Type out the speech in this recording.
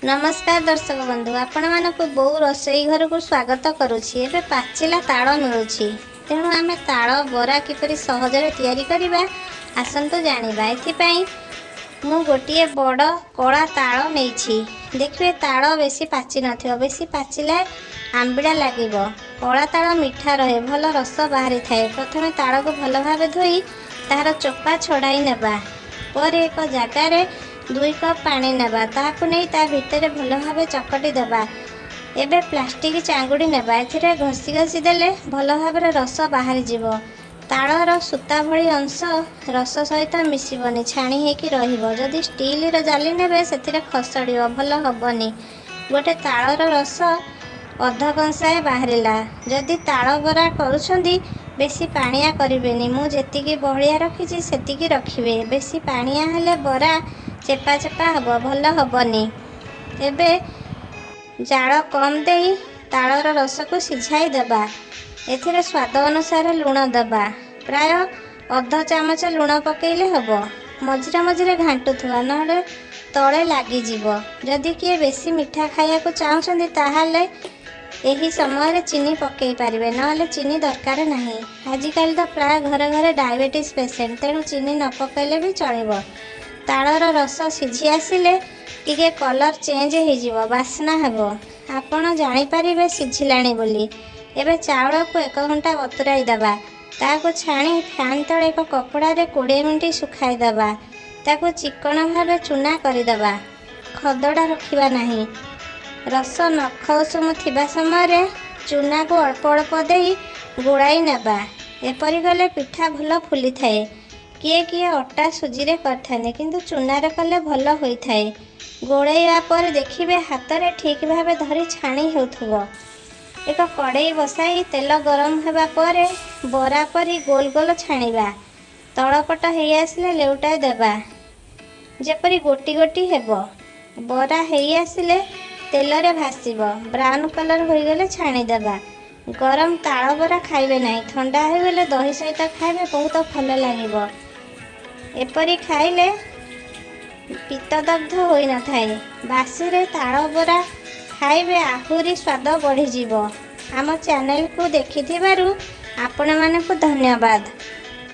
ନମସ୍କାର ଦର୍ଶକ ବନ୍ଧୁ, ଆପଣମାନଙ୍କୁ ବୋଉ ରୋଷେଇ ଘରକୁ ସ୍ୱାଗତ କରୁଛି। ଏବେ ପାଚିଲା ତାଳ ମିଳୁଛି, ତେଣୁ ଆମେ ତାଳ ବରା କିପରି ସହଜରେ ତିଆରି କରିବା ଆସନ୍ତୁ ଜାଣିବା। ଏଥିପାଇଁ ମୁଁ ଗୋଟିଏ ବଡ଼ କଳା ତାଳ ନେଇଛି। ଦେଖିବେ, ତାଳ ବେଶୀ ପାଚି ନଥିବ। ବେଶୀ ପାଚିଲେ ଆମ୍ବିଳା ଲାଗିବ। କଳା ତାଳ ମିଠା ରହେ, ଭଲ ରସ ବାହାରିଥାଏ। ପ୍ରଥମେ ତାଳକୁ ଭଲ ଭାବେ ଧୋଇ ତାହାର ଚୋପା ଛଡ଼ାଇ ନେବା। ପରେ ଏକ ଜାଗାରେ 2 କପ୍ ପାଣି ନେବା। ତାହାକୁ ନେଇ ତା ଭିତରେ ଭଲ ଭାବେ ଚକଟି ଦେବା। ଏବେ ପ୍ଲାଷ୍ଟିକ୍ ଚାଙ୍ଗୁଡ଼ି ନେବା। ଏଥିରେ ଘଷି ଘଷି ଦେଲେ ଭଲ ଭାବରେ ରସ ବାହାରିଯିବ। ତାଳର ସୂତା ଭଳି ଅଂଶ ରସ ସହିତ ମିଶିବନି, ଛାଣି ହେଇକି ରହିବ। ଯଦି ଷ୍ଟିଲର ଜାଲି ନେବେ, ସେଥିରେ ଖସଡ଼ିବ, ଭଲ ହେବନି। ଗୋଟେ ତାଳର ରସ ଅଧ କଂସାଏ ବାହାରିଲା। ଯଦି ତାଳ ବରା କରୁଛନ୍ତି, ବେଶୀ ପାଣିଆ କରିବେନି। ମୁଁ ଯେତିକି ବହଳିଆ ରଖିଛି, ସେତିକି ରଖିବେ। ବେଶୀ ପାଣିଆ ହେଲେ ବରା ଚେପା ଚେପା ହେବ, ଭଲ ହେବନି। ଏବେ ଜାଳ କମ୍ ଦେଇ ତାଳର ରସକୁ ସିଝାଇ ଦେବା। ଏଥିରେ ସ୍ୱାଦ ଅନୁସାରେ ଲୁଣ ଦେବା। ପ୍ରାୟ ଅଧ ଚାମଚ ଲୁଣ ପକାଇଲେ ହେବ। ମଝିରେ ମଝିରେ ଘାଣ୍ଟୁଥିବା, ନହେଲେ ତଳେ ଲାଗିଯିବ। ଯଦି କିଏ ବେଶୀ ମିଠା ଖାଇବାକୁ ଚାହୁଁଛନ୍ତି, ତାହେଲେ ଏହି ସମୟରେ ଚିନି ପକାଇ ପାରିବେ, ନହେଲେ ଚିନି ଦରକାର ନାହିଁ। ଆଜିକାଲି ତ ପ୍ରାୟ ଘରେ ଘରେ ଡାଇବେଟିସ୍ ପେସେଣ୍ଟ, ତେଣୁ ଚିନି ନ ପକାଇଲେ ବି ଚଳିବ। ତାଳର ରସ ସିଝି ଆସିଲେ ଟିକେ କଲର୍ ଚେଞ୍ଜ ହେଇଯିବ, ବାସ୍ନା ହେବ। ଆପଣ ଜାଣିପାରିବେ ସିଝିଲାଣି ବୋଲି। ଏବେ ଚାଉଳକୁ ଏକ ଘଣ୍ଟା ବତୁରାଇ ଦେବା। ତାହାକୁ ଛାଣି ଫ୍ୟାନ୍ ତଳେ ଏକ କପଡ଼ାରେ 20 ମିନିଟ୍ ଶୁଖାଇ ଦେବା। ତାକୁ ଚିକଣ ଭାବେ ଚୁନା କରିଦେବା, ଖଦଡ଼ା ରଖିବା ନାହିଁ। ରସ ନଖ ଉଷୁମ ଥିବା ସମୟରେ ଚୁନାକୁ ଅଳ୍ପ ଅଳ୍ପ ଦେଇ ଗୋଳାଇ ନେବା। ଏପରି କଲେ ପିଠା ଭଲ ଫୁଲିଥାଏ। କିଏ କିଏ ଅଟା, ସୁଜିରେ କରିଥାନ୍ତି, କିନ୍ତୁ ଚୁନାରେ କଲେ ଭଲ ହୋଇଥାଏ। ଗୋଳେଇବା ପରେ ଦେଖିବେ, ହାତରେ ଠିକ୍ ଭାବେ ଧରି ଛାଣି ହେଉଥିବ। ଏକ କଡ଼େଇ ବସାଇ ତେଲ ଗରମ ହେବା ପରେ ବରା ପରି ଗୋଲ ଗୋଲ ଛାଣିବା। ତଳପଟ ହେଇ ଆସିଲେ ଲେଉଟାଇ ଦେବା, ଯେପରି ଗୋଟି ଗୋଟି ହେବ। ବରା ହେଇ ଆସିଲେ ତେଲରେ ଭାସିବ। ବ୍ରାଉନ୍ କଲର୍ ହୋଇଗଲେ ଛାଣିଦେବା। ଗରମ ତାଳ ବରା ଖାଇବେ ନାହିଁ। ଥଣ୍ଡା ହୋଇଗଲେ ଦହି ସହିତ ଖାଇବେ, ବହୁତ ଭଲ ଲାଗିବ। ଏପରି ଖାଇଲେ ପିତ୍ତଦଗ୍ଧ ହୋଇନଥାଏ। ବାସିରେ ତାଳ ବରା ଖାଇବେ, ଆହୁରି ସ୍ୱାଦ ବଢ଼ିଯିବ। ଆମ ଚ୍ୟାନେଲକୁ ଦେଖିଥିବାରୁ ଆପଣମାନଙ୍କୁ ଧନ୍ୟବାଦ।